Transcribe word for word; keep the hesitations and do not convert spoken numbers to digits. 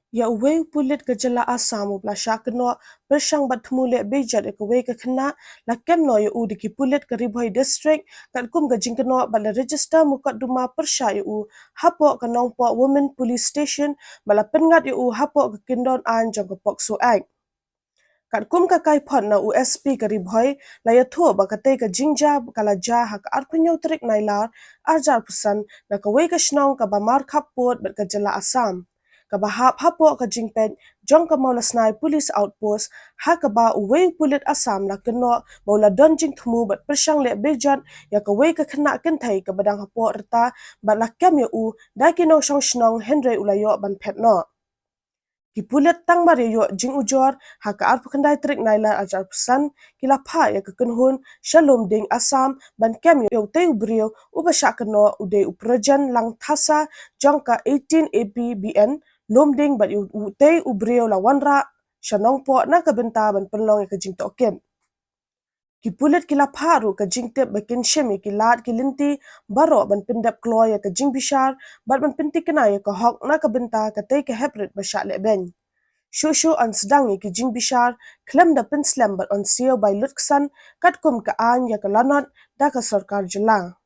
Ïa uwei u pulit ka jylla Assam uba la shah kynnoh pyrshang bad thmu leh bejat ïa kawei ka khynnah, la kem noh ïa u da ki pulit ka Ri Bhoi District, katkum ka jingkynnoh bad la register mukotduma pyrshah ïa u hapoh ka Nongpoh Women Police Station, bad la pynngat ïa u hapoh ka kyndon aiñ jong ka POCSO Act. Katkum ka kaiphod na u S P ka Ri Bhoi, la ïathuh ba katei ka jingjia ka la jia ha ka arphew hynñiew tarik Nailar, arhajar arphew san, na kawei ka shnong kaba markhap pud bad ka jylla Assam, kaba hap hapoh ka jingpeit jong ka Mawlasnai Police Outpost, ha kaba uwei u pulit Assam la kynnoh ba u la don jingthmu bad pyrshang leh bejat ïa kawei ka khynnah kynthei kaba dang hapoh rta, bad la kem ïa u da ki nongshong shnong hynrei u la ïoh ban phet noh. Ki pulit tang mar ïa ïoh jingujor, ha ka arphew khyndai tarik Nailar arhajar arphew san, ki la phah ïa ka kynhun sha Lumding, Assam, ban kem ïa utei u briew uba shah kynnoh, u dei u Projen Langthasa, jong ka eighteen A P B N, Lumding, bad ïa utei u briew la wanrah sha Nongpoh na ka bynta ban pynlong ïa ka jingtohkit. Ki pulit ki la phah ruh ka jingtip ba kin shim ïa ki lad ki lynti baroh ban pyndep kloi ïa ka jingbishar, bad ban pynthikna ïa ka hok na ka bynta katei ka heprit ba shah lehbeiñ. Shuh shuh yn sdang ïa ki jingbishar khlem da pynslem bad yn siew bai lutksan katkum ka aiñ ïa ka lanot da ka sorkar jylla.